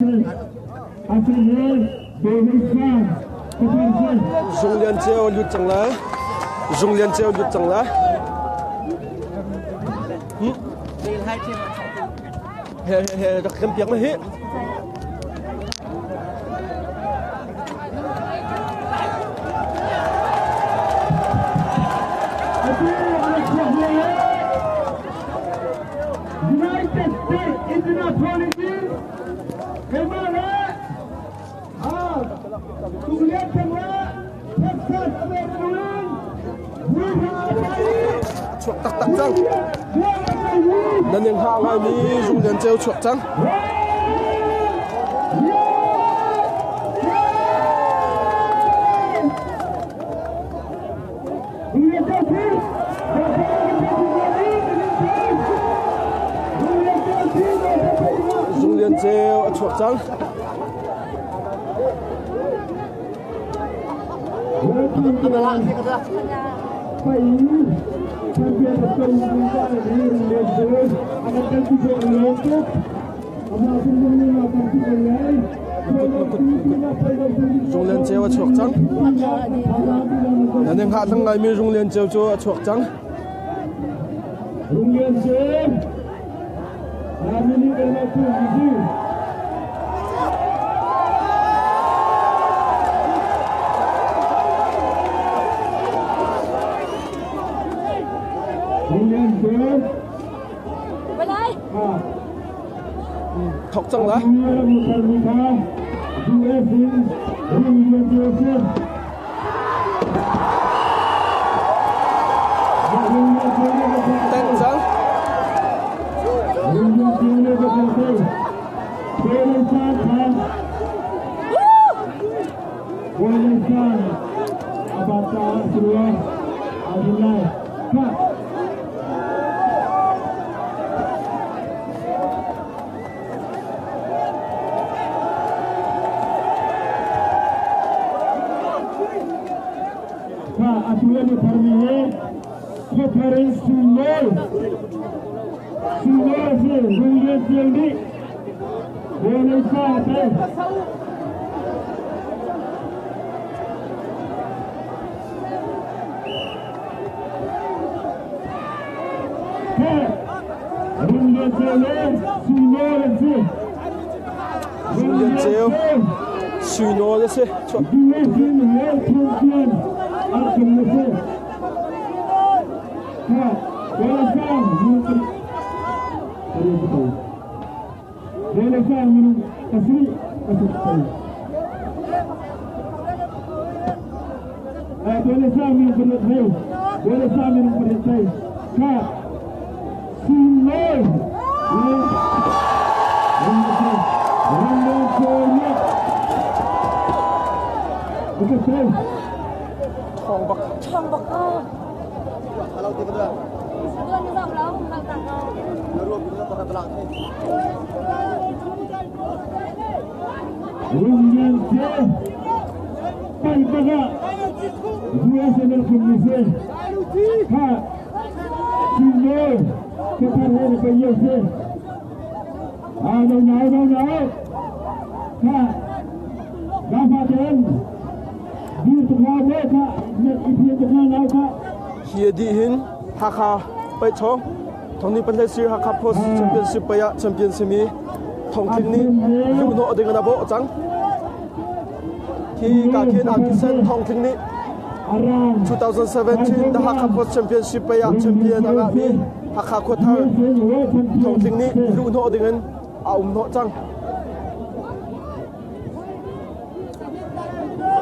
Zung Lian Ceu a lut cang lai. Zung Lian Ceu lut cang lai. He he rak kan piak ma hi. United States Indianapolis keimah le Tunglian Thang le Texas American Chuak taktak cang. Nan in hngah ngaimi Zung Lian Ceu chuak cang. Zung Lian Ceu a chuak cang. Zung Lian Ceu a chuak cang. Nan in hngah thang ngaimi Rung Lian Ceu cu a chuak cang. Rung Lian Ceu, Thok cang la. Teng cang. Lian Ceu Sui Nawl a si. Thawng bak. Thawng bak ko. Hi a dih hin Hakha Paihchawng Thongni Panhlei Sir Hakha Post Championship pei ah champion simi Thongtling nih luhhnawh ding in a bawh cang. Hi ka khin ah kisen Thongtling nih 2017 The Hakha Post Championship pei ah champion a ngahmi Hakha Khuathar Thongtling nih luhhnawh ding in a um hnawh cang.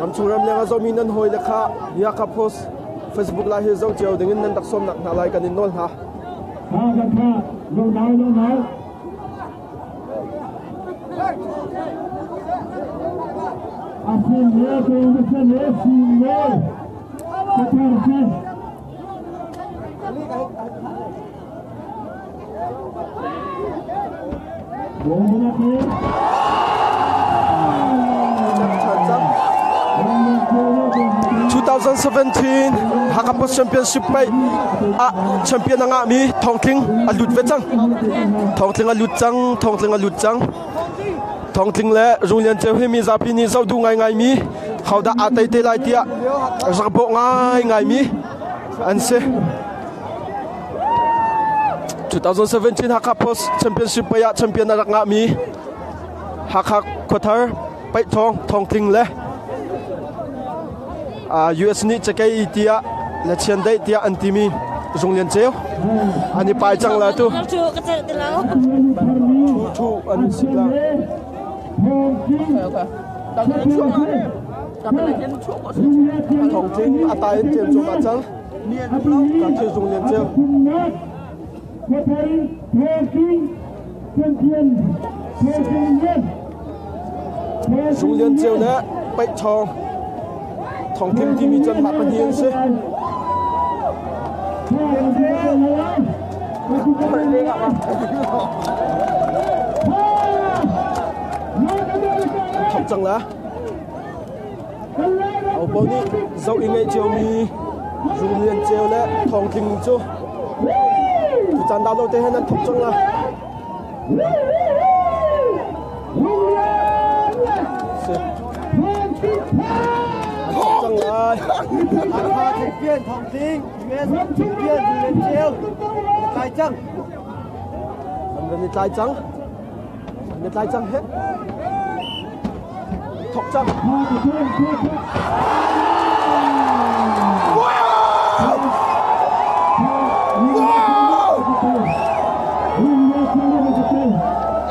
Ramchung ramleng a zomi nan hawi le kha Hakha Post Facebook lai hi zoh cio ding in nan rak sawmnak hna lai kan in nawl hna. 2017 Hakha Post Championship mei ah champion a ngahmi Thongtling a lut ve cang. Thongtling a lut cang, Thongtling a lut cang. Thawngtling le Rung Lian Ceu hi mi zapi nih zoh duh ngaingaimi hodah aa tei te lai tiah rak bawh ngaingaimi an si. 2017 Hakha Post Championship pei ah champion a rak ngahmi Hakha Khuathar Paihthawng Thawngtling le US nih cakei tiah le chiandeih tiah an timi Rung Lian Ceu an i pai cang la tu. Thu thu an si la. Thawngtling a tai in cem cuma cang. Ka thil Rung Lian Ceu. Rung Lian Ceu le Paih Thawng Thawngtling timi cu anmah pahnih an si. An thawk cang la. Hopaoh nih zoh i ngeih ciomi Rung Lian Ceu le Thawngtling cu tucaan dah lo te hen an thawk cang la. An thawk cang lai. Hakha champion Thawngtling, US champion Rung Lian Ceu tlai cang. An van i tlai cang. An i tlai cang he. Thawk cang.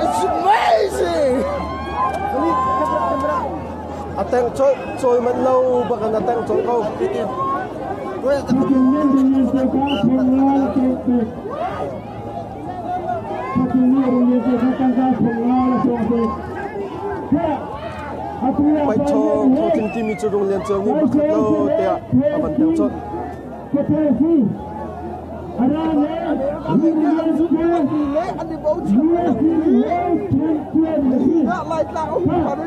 It's amazing! A teng chol chol man lo bakan a teng chol ko. Paihthawng thawtling timi cu Rung Lian Ceu nih pakhat lo tiah a van deuh colh.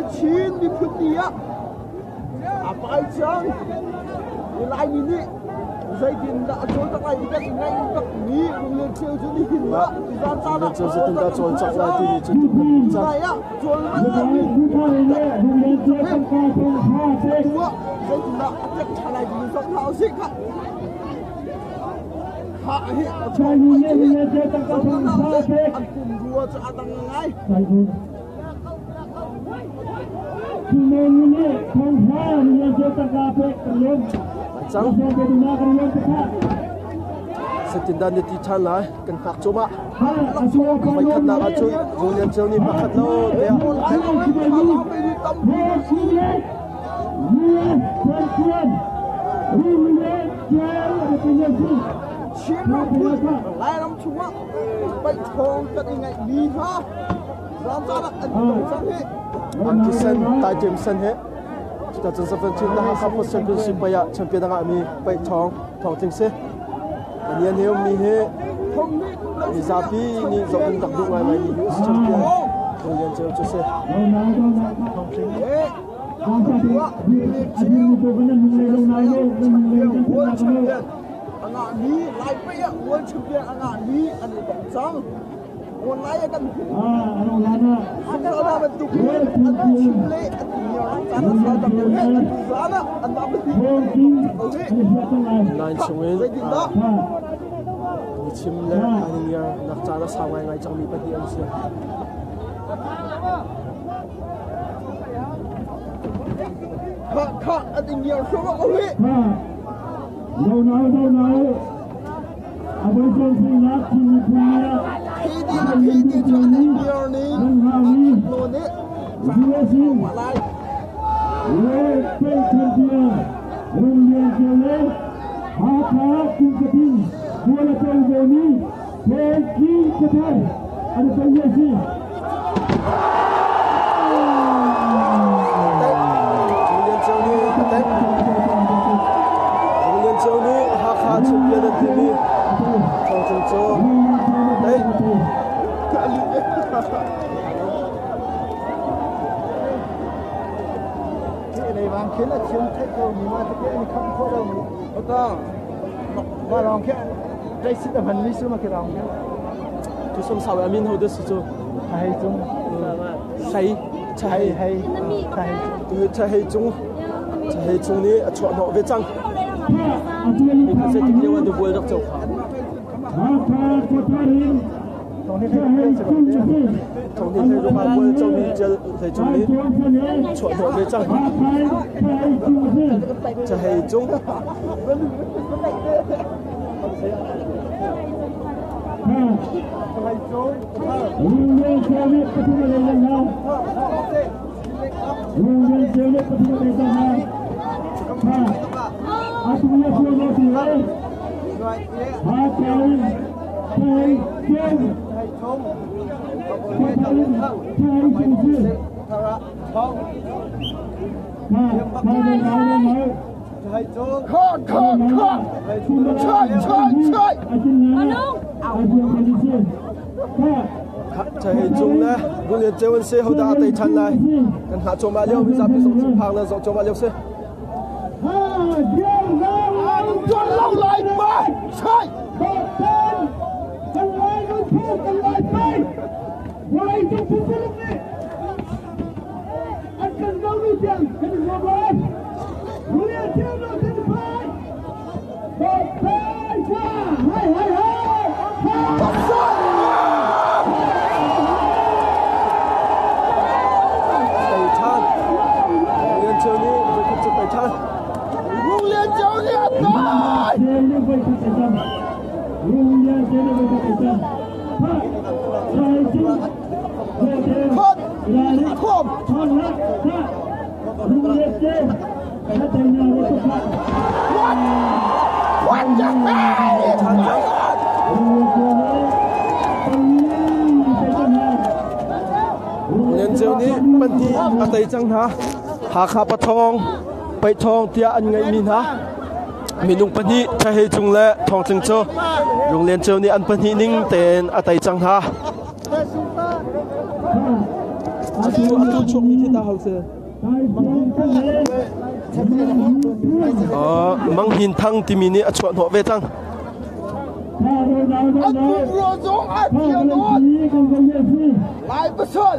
Chin miphun ni ah a pai cang Laimi nih zeitindah a cawl tak lai ti kan i ngaih bak mi Rung Ceu cu nihin ah zan caan ah Ceu zeitindah cawl cak lai timi cu tu kan cang. Lai ah cawl man lo tu ah zeitindah a tek ṭha lai timi zong hna usih kha ha hi a chawl pai hi zong hna usih an pum rua cu a dang ngai. Cang. Zeitindah na ti ṭhan lai? Kan hngak cuahmah. Voikhatnak ahcun Rung Lian Ceu nih pakhat lo tiah Chin ramkulh Lairam chungah paihthawng kan i ngeihmi hna Angki sen Taitem sen he cuta cun Chin na Hakha Post Championship pei ah champion a ngahmi paih thawng thawngtling si. Nian he ummi hi mizapi nih zoh ding tak duh ngaingai mi US champion Thong Lian Ceu cu si. World champion a ngahmi Lai pei ah World champion a ngahmi an i tong cang. Online ah kan hmuh. Sunglaw bantuk in an chim le an caan a sau tam deuh he an zan ah an mah pahnih Nine chungin ni chim le an ngiar nak caan a sau ngaingai cangmi pahnih an si. Kha kha an i ngiar hruang ko hi. Khi ti cu an i ngiar ning a lo nih caan lai. Lian Ceu nih a teng. Lian Ceu nih Hakha champion an timi Thawngtling cu tei. Tu sum sau amin ho de si cu. Sei. Chahei Chahei cung Chahei cung nih a chuah hnawh ve cang. Hi kha zeitik lio ah dubual rak co kha. Thong ni hlei ruk ah bual comi ṭial hlei cung nih chuah hnawh ve cang. Chahei cung Chahei cung le Rung Ceu an si hodah a tei ṭhan lai kan hngah cuahmah lio mizapi zong thinphang le zoh cuahmah lio si. Tei ṭhan. Lian Ceu nih voikhat cu tei ṭhan. Rung Lian Ceu nih a tei! Khot! Khom! What? What the hell? Lian Ceu nih pahnih a tei cang hna. Hakha pathawng, Paihthawng tiah an ngeihmi hna. Minung pahnih Thahei Cung le Thawng Tling cu Rung Lian Ceu nih an pahnih ning tein a tei cang hna. Atu atu chuakmi khi ta hau si. Mang Hin Thang timi nih a chuah hnawh ve cang. An pumrua zong a thiam nawn. Lai pasal.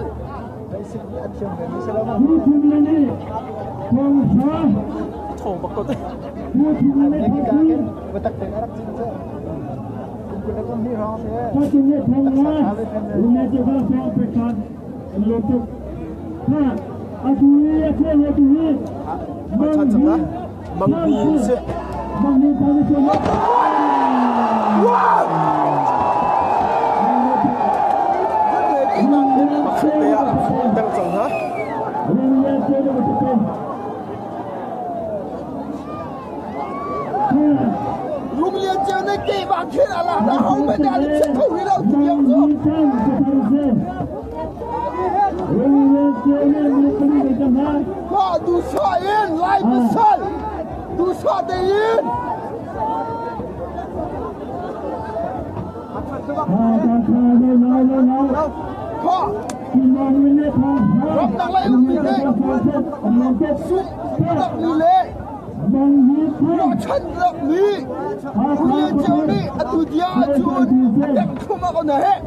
Thong bak ko te. Chan cang na mang hi si. Pakhat te ah tang cang ha. Rung Lian Ceu nih ke bang khin a lak na ho men dah an chiat kho rih lo ti tiang cu. Mah duhsah in Lai pasal duhsah tein Kha ramdang lei ummi nih sum rak mi le ruahchan rak mi Rung Lian Ceu nih atu tiang ahcun a dengh thluahmah ko hna heh.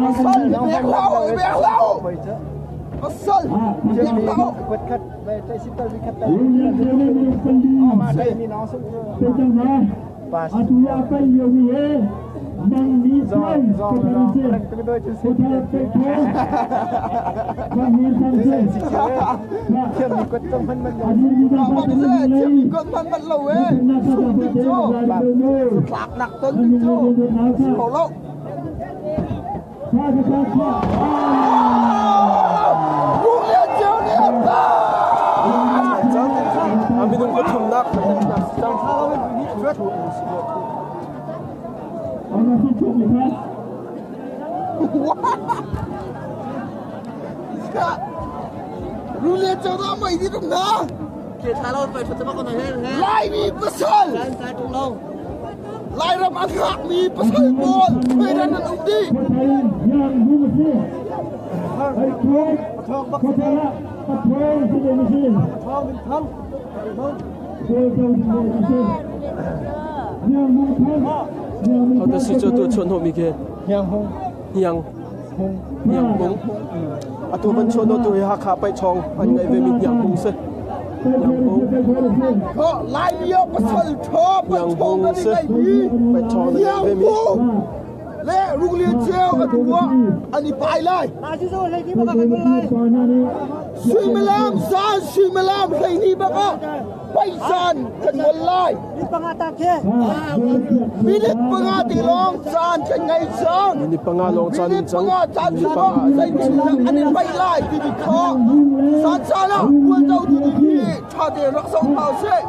Pasal bek hlah u, bek hlah u. Pasal bek hlah u. Thiammi kot hman manh lo ee. Sung ding cu. Tlak nak ton ding cu. Si kho lo. Rung Lian Ceu nih a A minung pathumnak Laimi pasal Lairam a hngakmi pasal pawl khuairan an um dih. Hote si cu tu chuan hnawhmi khi Hniang Hung. Hniang Hniang Hung. Atu van chuan tu hi Hakha Paihchawng an ngeih ve mi Hniang Hung si. Hniang Hung. Ho Laimi ah pasal ṭha Paihchawng kan i ngeihmi Paihchawng an ngeih ve mi. Hniang Hung le Runglian Ceu atu ah an i pai lai. Suimilam zan suimilam 12 bak ah paihzan kan ngol lai. Minute 5 te lawng caan kan ngei cang. Minute 5 lawng caan Minute cang. 5 caan chungah zeitindah an i paih lai timi kha zan caan ah bualco tu ding hi ṭha tein rak zoh hna usih.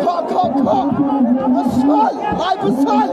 Kha kha kha pasal lai pasal.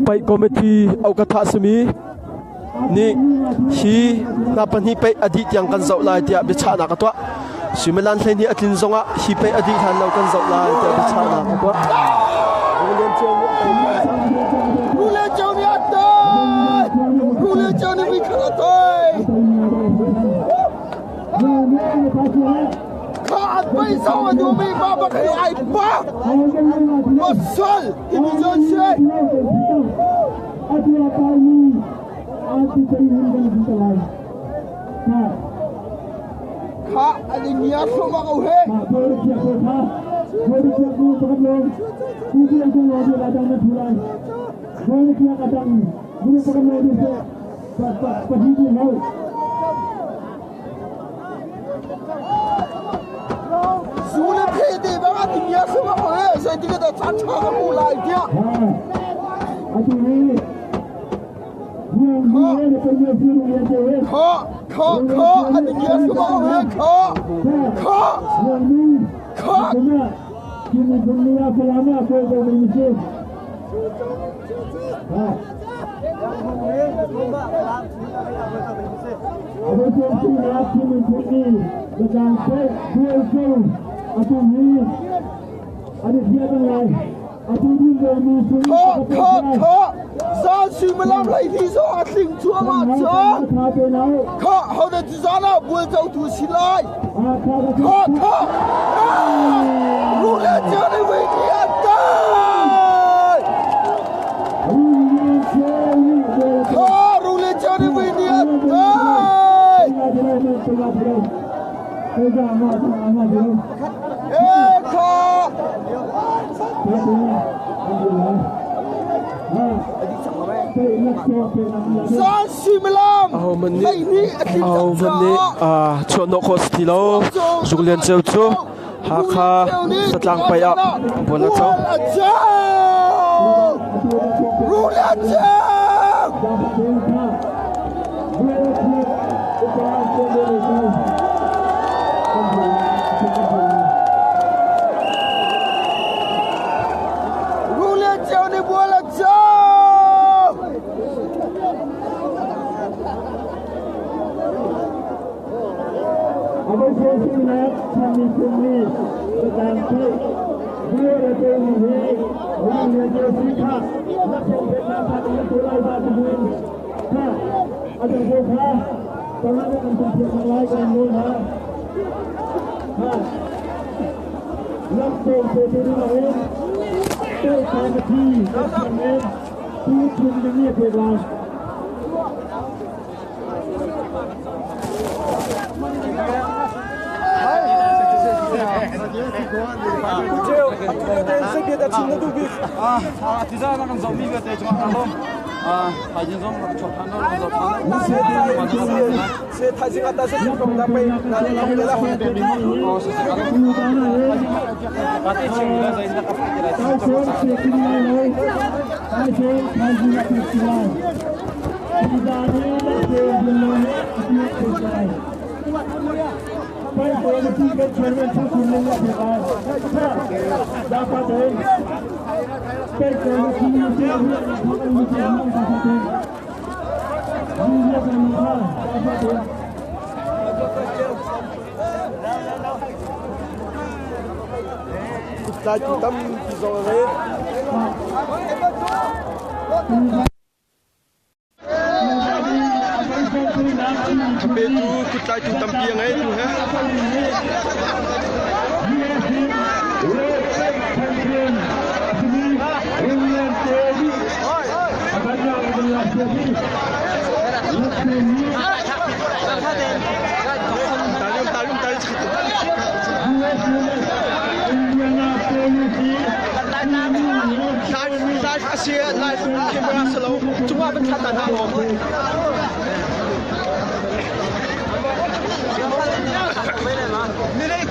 Paih committee aukatha simi nih hi hna pahnih paih a dih tiang kan zoh lai tiah biachahnak a tuah. Suimilam 12 a tlin zongah hi paih a dih hlan lo kan zoh lai tiah biachahnak a tuah. Rule Ceu nih a tai! Rule Ceu nih mi khat a tai! Kha an paih zong a duhmi pa bak hi ai pa! Pasal timi cu an si. Kha an i ngia thluahmah ko he. Zu le phe te bang an i ngia thluahmah ko he. Zeitik ah dah caan ṭha ka hmu lai tiah. Kha kha kha an i ngia thluahmah ko he. Kha kha kha. Kha kha kha zan suimilam 12 zong a tling cuahmah cang. Kha hodah cu zan ah bualcotu si lai. Kha kha Rule Ceu nih voi hnih a tai. Kha Rule Ceu nih voi hnih a tai. Eh kha. Zan suimilam Ahohmanh nih 12 a tling cang ahohmanh nih caah chuahhnawh khawh si ti lo. Zuklian Ceu cu Hakha Satlang paih ah bual a co. Rule Ceu! Rule Ceu nih bual a co! Ceu, atu lio tein zeibiat a chim na duh bik? Atiza na kan zohmi vialte cungah kan lawm. Thaizing zong rak chuak than rak zoh than. Se thaizing ata se thong da pei na le lam le la. Oh, se se Pati chim la zai na ka pati lai. Tlaitu tampi zong a ngei. Khapetu kuttlaitu tampi a ngei tu he. Live a si live camera si lo cungah van thla ta hna law. Live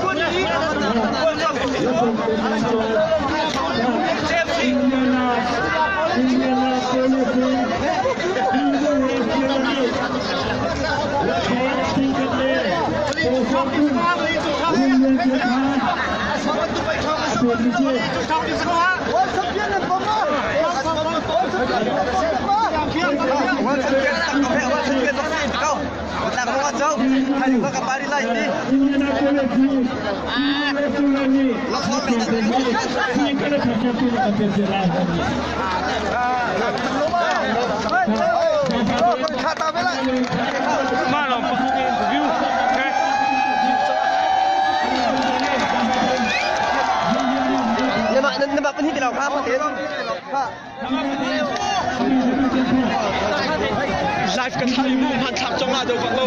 ka thlah i mu hmanthlak zong ah do bak lo.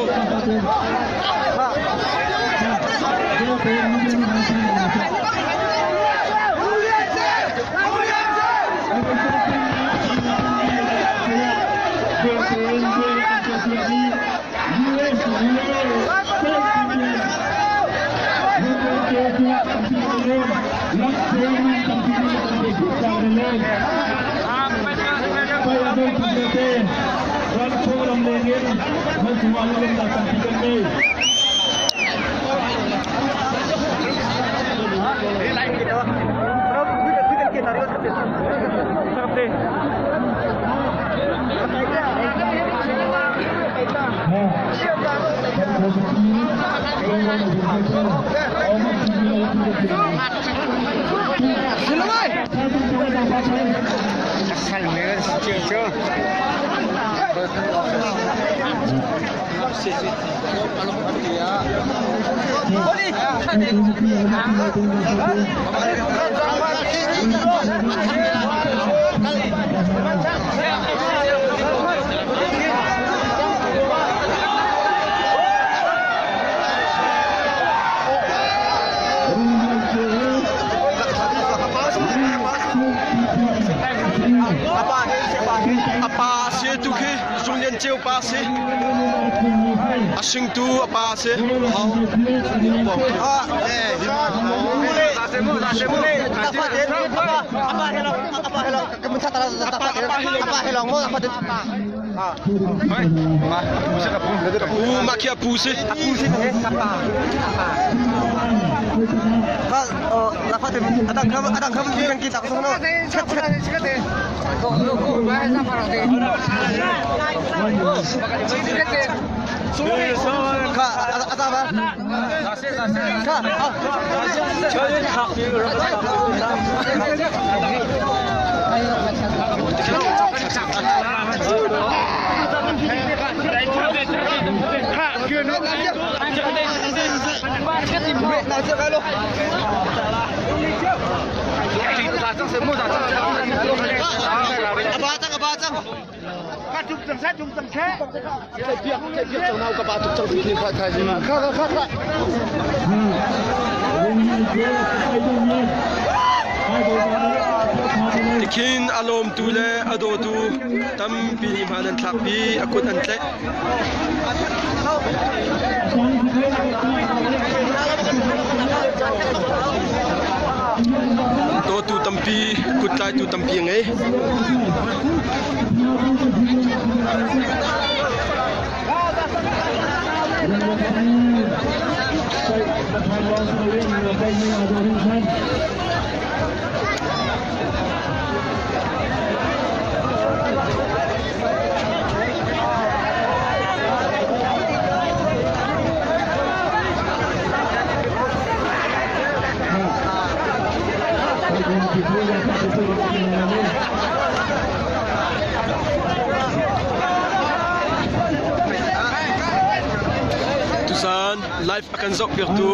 A pa si tu khi Sung Lian Ceu pa si. A singtu a pa si. Pu mah khi a pu si. Tikhin a lawmtu le a dawtu tampi nih hmaan an thlakpi, a kut an tlaih. Dawtu tampi, kut tlaitu tampi a ngei. Tuzaan live a kan zohpiaktu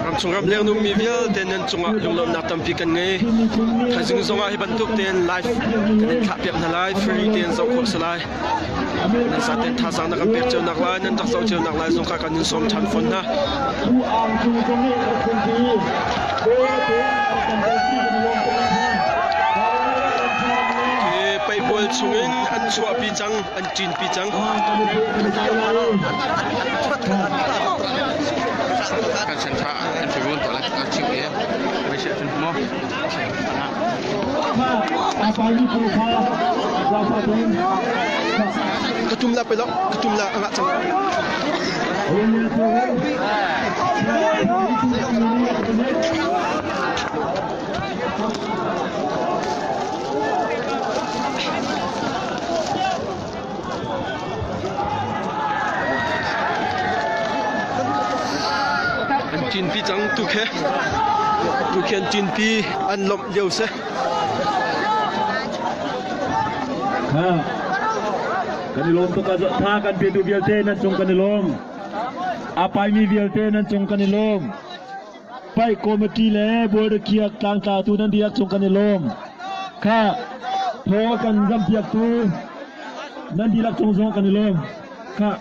ramchung ramleng ummi vialte nan cungah lunglawmhnak tampi kan ngei. Thaizing zongah hi bantuk tein live kan in thlahpiak hna lai, free tein zoh khawh si lai. Nan zaten thazaang na kan pek cio nak lai, nan rak zoh cio nak lai zong kha kan in sawm ṭhan fawn hna. Paihbual chungin an chuahpi cang, an ṭinpi cang. Kan sentha an fi to la ka chim e mai se chun mo. Ka tum la pe lo, ka tum la anga cang. An ṭinpi cang tu khe. Tu khi an ṭinpi an lawmh lio si. Kan i lawm tuk a tha kan petu vialte nan cung kan i lawm. A paimi vialte nan cung kan i lawm. Paih committee le board kiak tlangtlatu nan diak cung kan i lawm. Kha thaw kan zampiaktu nan dihlak cung zong kan i lawm. Kha.